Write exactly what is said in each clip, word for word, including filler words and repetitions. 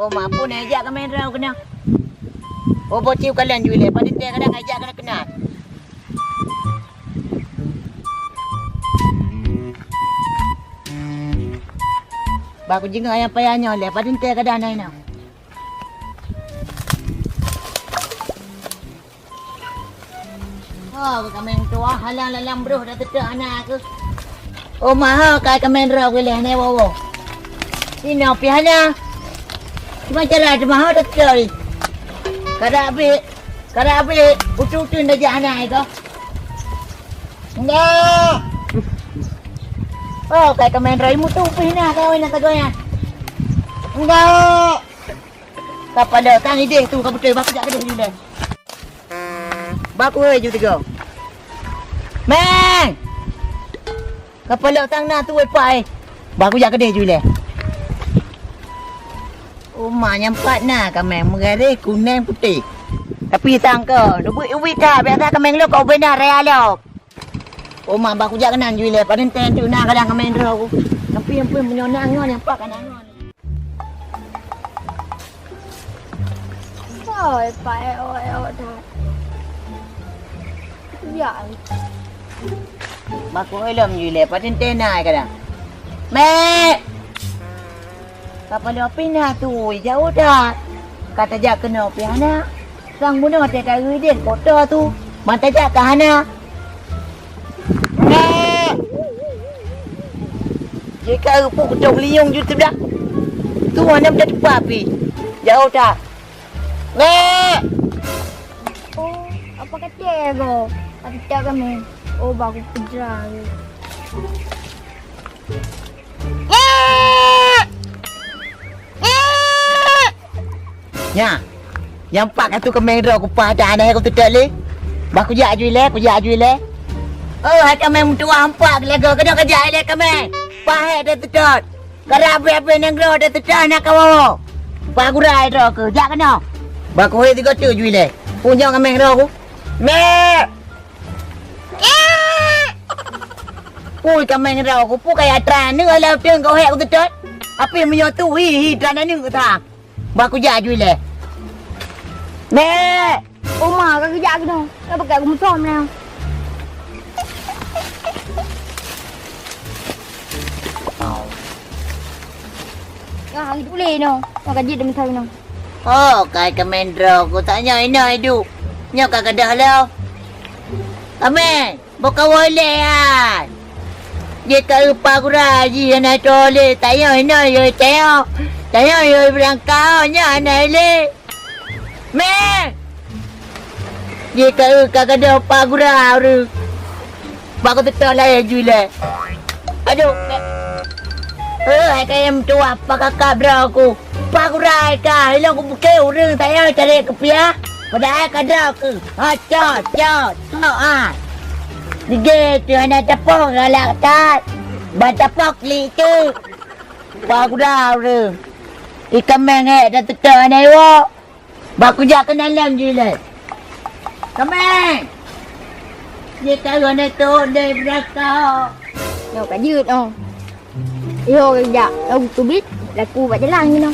Oh, mak, peue na jak kaméng droe keunoe? Oh, boh ci kalon ju ilèe, padum teuh kadang jak keunoe keunan. Bah kujingoe nyang payah nyoe lé, padum teuh kadang na inoe. Oh, kaméng tuha halang lam broh dak teutok hana keuh. Oh, maho kai kaméng droe keuh lé, hana woe-woe. Inoe pih hana. Cuma cara teumaho dak teutok ni. Kada abéh, kada abéh, utu-utu dak jak hana keuh. Enggak. Oh, kai kaméng droe mutu pih na kawan na tagoe na. Enggak. Kapala tang idéh tu ka beutôi, bah kujak keudéh ju ilèe. Bah kuhôi ju tiga. Méng! Kapala tang na tu wai pai. Bah kujak keudéh ju ilèe. Uma nyang pat na kaméng meugaréh kunéng putéh. Tapi tang ka, ubit-ubit that, biasa kaméng lôn ka ubit na raya lom. Oh, mak, bah kujak keunan ju ilèe, padum teuh tu na kadang kaméng droe ku. Tapi ampôn, meunyoe na ngon nyang pat ka na ngon. Oi, pat éok-éok that. Ya. Bah kuhôi lom ju ilèe, padum teuh na kadang. Mék! Kapala pih na tu, jauh that. Ka tajak keunoe pih hana. Sang bunoe teuh ka geudeh koto tu, ban tajak ka hana. Nah! Jika eupuk kutong linyong ju teudak. Tu hana meuteupah pih. Jauh that. Nah! Oh, apa kata ya kau? Kata kami. Oh, bagus kejar. Nya, nyang pat ka tu kaméng droe ku pah that, hana ku teutek lé. Bah kujak ju ilèe, kujak ju ilèe. Oh, hai kaméng meutuwah empat lego, keunoe kajak ilèe kaméng. Pah hek teutot. Karab habéh-habéh nanggroe teutot na kawoe. Pah gura droe keuh, jak keunoe. Bah kuhôi tiga tu ju ilèe. Punyong kaméng droe ku. Mek! Ui, kaméng droe ku, peue kaya trang nyoe lam teung kau hék kuteutot? Api meunyoe tu hi, hi trang nyoe kutang. Bah kujak ju ilèe. Mek! Oma ka geujak keunoe. Ka pakai aku musom nyoe. Ah, hari tu lé nyoe. Ka jeuet deungon nyoe. Oh, kai kaméng droe ku, tanyoe inoe iduek. Nyoe ka gadôh lom. Kaméng, boh kawoe lé hai. Jeuet ka eu pah gura jih hana tho lé. Tanyoe inoe yoi tanyoe. Tanyoe yoi beurangkat nyoe hana lé. Méng! Jih ka eu ka gadôh pah gura ureueng. Bah kuteutot laén ju ilèe. Aduh, méng. Eh, hai kayém tuwah pah kakab droe ku. Pah gura hai ka, ilong kubuke ureueng tanyoe cari keupiah. Padahai ka droe keuh. Ha, cot, cot, cot, ha. Dige tu hana tapoh galak that. Ban tapoh klik tu. Pah gura ureueng. Ikan méng hek dan teutot hana iwoe. Bah kujak keunan lom ju ilèe. Kaméng! Jih ka lôn neutôk deh beurangkat. Nyoe ka jeuet, oh. Iho ka jak, lagu teubiet, laku bak jalan jinoe.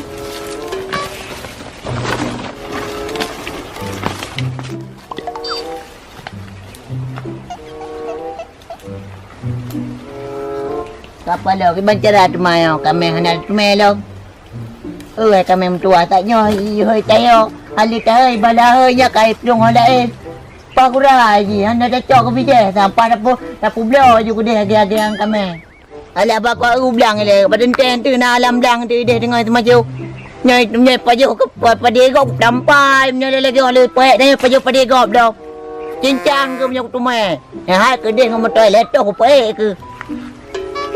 Kapala kiban cara teuma nyoe, kaméng hana teumé lom. Oi, kaméng meutuwah that nyoe, ih, hôi tayo, hali tahôi, bala hôi, nyak kai plueng ho laén. Pah gura jih, hana cocok keu bijéh, sampah tapu-, tapubloe ju keudeh agé-agé ngon kaméng. Alah, bah kua u blang ilèe, padeueng teuh na lam blang teuh ideh teungoh teumajoh. Nyoe, nyoe pajoh keu pa-, padé gob tampai, nyoe lé lagèe oleh poèk, nyoe pajoh padé gob dong. Cincang keu meunyoe kuteumé. Nyan hai keudeh ngon moto ilèe toh kupoèk keu.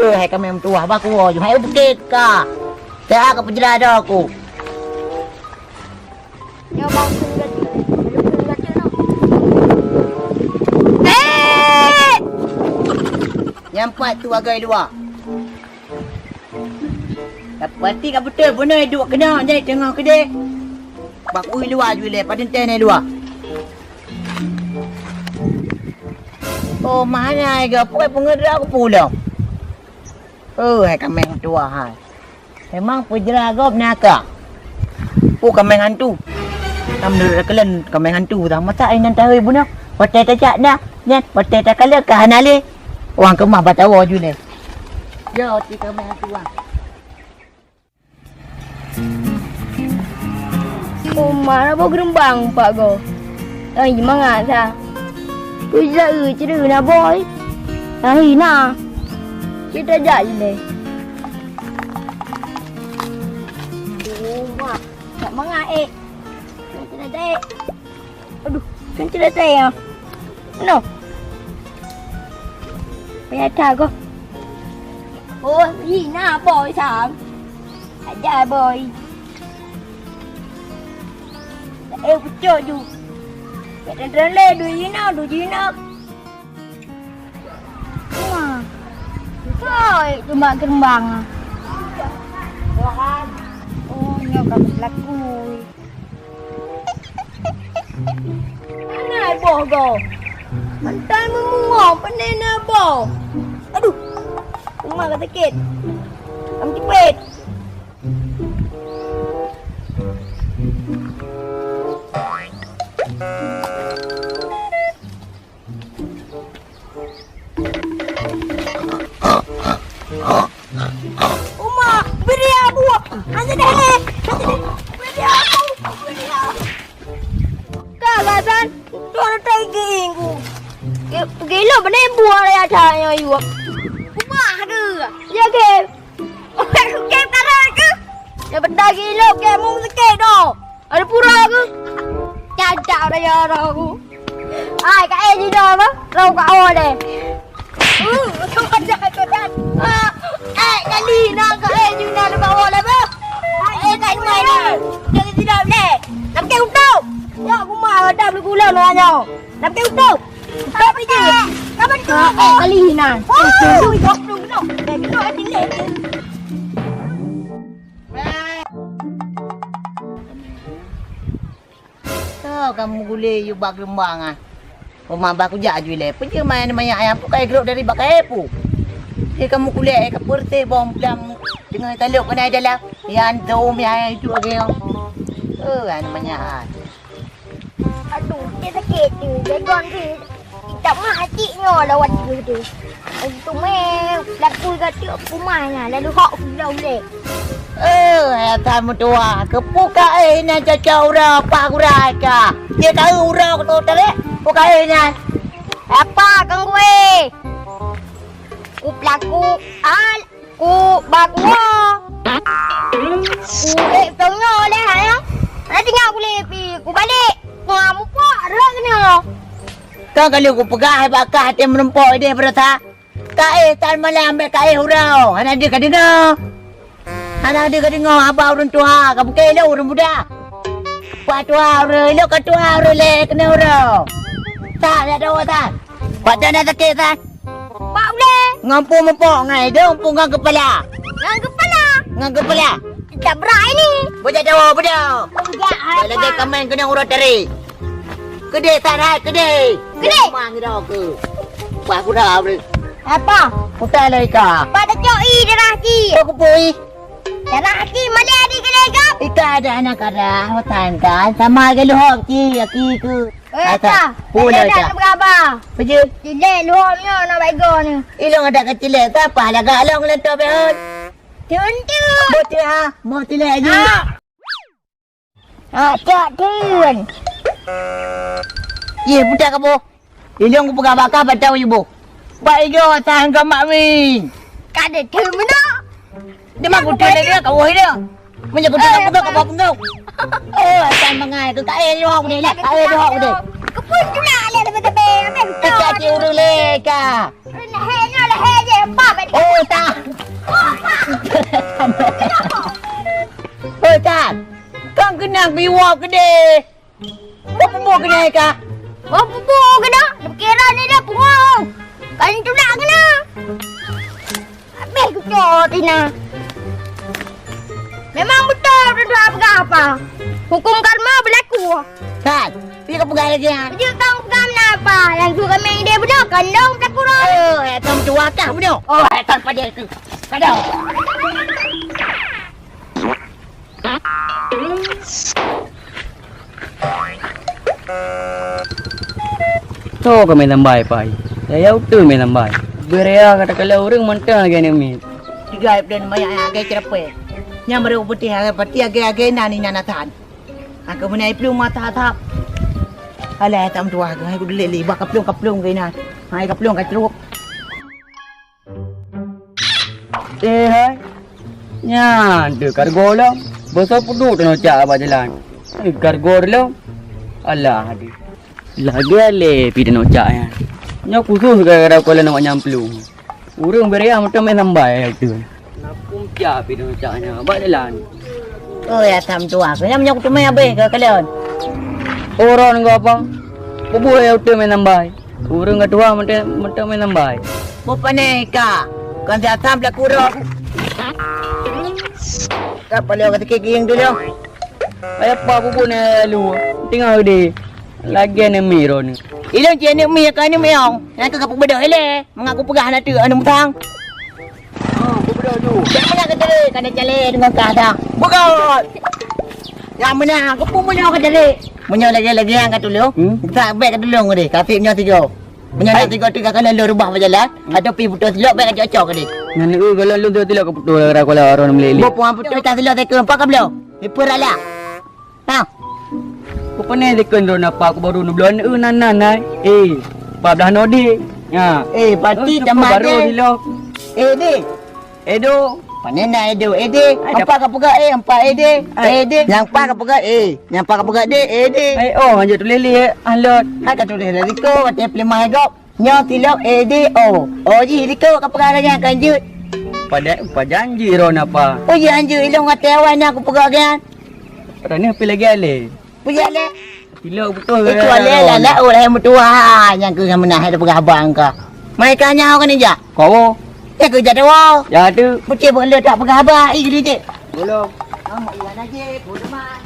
Eh, hai kaméng meutuwah, bah kuwoe ju, hai bukét ka. Teuka peujra droe ku. Nyoe bang keu gata, keu gata noh. Eh! Nyang pat tu agoi luwa. Tapi ka beutôi bunoe duek keunoe jai teungoh keudeh. Bak ui luwa ju ilèe, padeueng teuh nyan luwa. Oh, meuhana ai geuh, peue peungeudra kupeue lom. Oh, hai kaméng tuwah hai. Memang peujra gob na ka. Oh, kaméng hantu. Ka meunurot kalian kaméng hantu tah. Masa ai nan tahe bunoe? Watèe tajak na, nyan watèe takalon ka hana lé. Wang keumah batawa ju lé. Yo, ti kaméng hantu wang. Uma na boh geureumbang pak goe. Ai mangat sa. Peue sa eu ceureu na boh. Ai na. Kita jak ju lé. Uma, tak mangat eh. Kita jak eh. Aduh, kan cerita ya. No. Payah that goh. Oh, ina boy sam. Aja boy. Eh, pucuk ju. Kat dalam le, dua ina, dua ina. Wah. Koi, cuma geureumbang. Oh, nyoe ka beulaku. Mana boh goe? Mantan meumungong, pane na boh. Aduh, uma ka sakét. Am tipet. Uma, bri aku. Hanya deh. Bri aku. Bri aku. Ka gasan, tu ada tai ginggu. Gilo bene buah raya tanya yuk. Uma, aduh. Ya, ke. Oke, oke, tarik ke. Ya, betul gilo, ke mung sikit doh. Ada pura ke? Cadak raya aku. Ai, ka eh jina apa? Rau ka awal deh. Uh, macam ada tu dan. Ah, eh, kali nak ka eh jina nak awal apa? Eh, tak main ni. Jadi tidak boleh. Nak pakai utuh. Ya, aku mah ada beli gula nak nyawa. Nak pakai utuh. Utuh apa je? Apa tu? Eh, kali nak. Oh, utuh, utuh, utuh. Eh, utuh, eh, sini. Soe kamu gulé yue bak geureumbang ah? Oma bak kujak aju ilée. Peue jeuet maén manyak ayam peue ka igrôk dari bak kayée peue? Di kamu kulée ka peureuseh bông blang deungon talok keunan dalam. Ya antom ya itu lagée nyoe. Oh, aneuk manyak ai. Aduh, dia sakit tu. Jagon tu. Kita mah atik nyoe lawan dia tu. Untuk meh, laku gata pumah nya, lalu hok udah ulek. Eh, hai akan meutuah, keupeue ka eh inan cocok uroe pah gurai ka? Jeuet taeu uroe keu teuh lé, peue ka eh inan? Apa kang gue? Ku pelaku al, ku bakua. Ku eh tong nyoe lé hai. Ada tinggal ku lepi, ku balik. Ku ngamuk pok, rek kena. Kan kalau ku peugah hai bakah até meurumpok ideh beurasa. Kaéh tan malam bèk kaéh uroe, hana deuh ka deungoe. Hana deuh ka deungoe haba ureueng tuha, ka bukée lôn ureueng muda. Pak tuha ureueng ilok ka tuha ureueng lé keunoe uroe. Tan, ya dawa tan. Pat tan na sakét tan. Pak ulée. Ngon peue mupok ngon idong peue ngon keupala. Ngon keupala. Ngon keupala. Tabrak ini. Beuja dawa beuda. Beuja hai. Lagée kamen keunoe uroe tari. Keudeh tan hai, keudeh. Keudeh. Mang ida ke. Bah kuda bri. Apa? Kutai lagi ka. Pada cok i darah ki. Kau kupui. Darah ki mana di kedai kau? Ika ada anak ada, hutan kan. Sama aja lu hok ki, aki ke. Eh, apa? Pula ika. Berapa? Peje. Cilek lu hok nyo nak bego ni. Ilong ada kecilek, tak apa lagak long lentop behon. Tuntuk. Bocah, mau cilek aja. Ah. Ha, cok theun. Yeh, budak kaboh. Ilong kupeugah baka batau iboh. Bak igoe tahan keu mak wing. Ka ada theun meunoe. Dia mak kutheun lagée kawoe dia. Meunyoe kutheun peugah kaboh peungok. Oh, asan mangai keu kaé lhok deh, lak kaé lhok deh. Keupeue tulak lé tebe-tebe, ameh. Tika ti ureueng lé ka. Lehée nyoe lehée je, empat. Oh, tak. Oh, tak. Kan keunan biwa keudeh. Bak peuboh keudeh ka. Bak peuboh keudeh. Pikiran ni dah pungo. Kan tulak keunan. Habéh kucok tina. Memang beutôi dua peugah apa? Hukum karma berlaku. Kan, pi ka peugah lagée nyan. Jeuet kang peugah meunan apa? Nyang su ramé ideh bunoe kandong takura. Oh, eh, tam tuwa kah bunoe? Oh, eh, tan padé keu. Kadang. Soe ka mé lambai pai? Yaya uteue mé lambai. Beuraya ka takalon ureuëng mantong lagée nyan miet. Tiga ié peudeueng manyang agée ceureupe. Nyang meureuh putih agée pati agée-agée na ni nyang na that. Aku meunai plueng mata thap. Alah tam tuah ke aku delik li bak kaplong-kaplong ke inan. Hai kaplong ka trok. Eh hai. Nyan tu kargo lom. Bosa puduk teunoh cak bak jalan. Eh, kargo lom. Alah aduh. Lagée lé pi teunoh cak nyan. Nyoe khusus gara-gara kuala nak nyang plueng. Ureuëng beuraya mantong mé lambai tu. Napum pia pi teunoh cak nyan bak jalan. Oh ya tam tuah. Kena menyok tu mé abeh ke kalian. Orang enggak apa? Bubuh ya uteue mé lambai. Ureuëng ka tuha mantong mantong mé lambai. Bupane ka. Kan si Asam pelaku roh. Ka paloe ka sikit gieng tu lho. Ayah pa bubu na lalu. Tinggal di. Lagi ni mi ron. Ilong cik ni mi ka ni mi ong. Yang ke kapu bedoh ile. Mengaku peugah na tu anu musang. Oh, bubu bedoh tu. Yang mana ke tadi? Kan dia cale dengan kah dah. Bukan. Yang mana? Aku pun punya ke tadi. Meunyoe lagi-lagi yang ka tulung, hmm? Kita baik ka tulung deh. Tapi meunyoe tiga. Meunyoe nak tiga-tiga kali lôn rubah bak jalan, atau pi putôh silok bèk kacok-cok deh. Nyan eu golom lôn silok ka putôh rara kuala orang melili. Bo puang putôh ka silok teuka empat ka bloe. Iper alak. Ha. Ku pane dikon ron apa aku baru neubloe neu nan nan ai. Eh, empat belas nodi. Ha. Eh, pati eh, tamah baru deh. Silok. Eh, deh. Edo. Pane na Edo? Ede. Ai, empat ka peugah eh, empat Ede. Ai. Ede. Nyang empat ka peugah eh. Nyang empat ka peugah deh, Ede. Ai, oh, hana tuléh lé, eh, alot. Hai ka tuléh dari ko, watèe peulimah gop. Nyoe tilok Ede, oh. Oh, jih di ko ka peugah lagèe nyan kan jeuet. Pada, pada janji ron apa? Oh, janji ilong watèe awai na aku peugah kan. Pada ni api lagi alé. Peue jak lé? Tilok beutôi. Itu lé lah lah oh hai meutuah nyang keu nyang meunah hai peugah haba engka. Mai ka nyawa kan jak. Kawo. Ya keu jak dawa. Ya tu. Putih pun le tak peugah haba. Ih gede cek. Belum. Kamu iya naje, bodoh mat.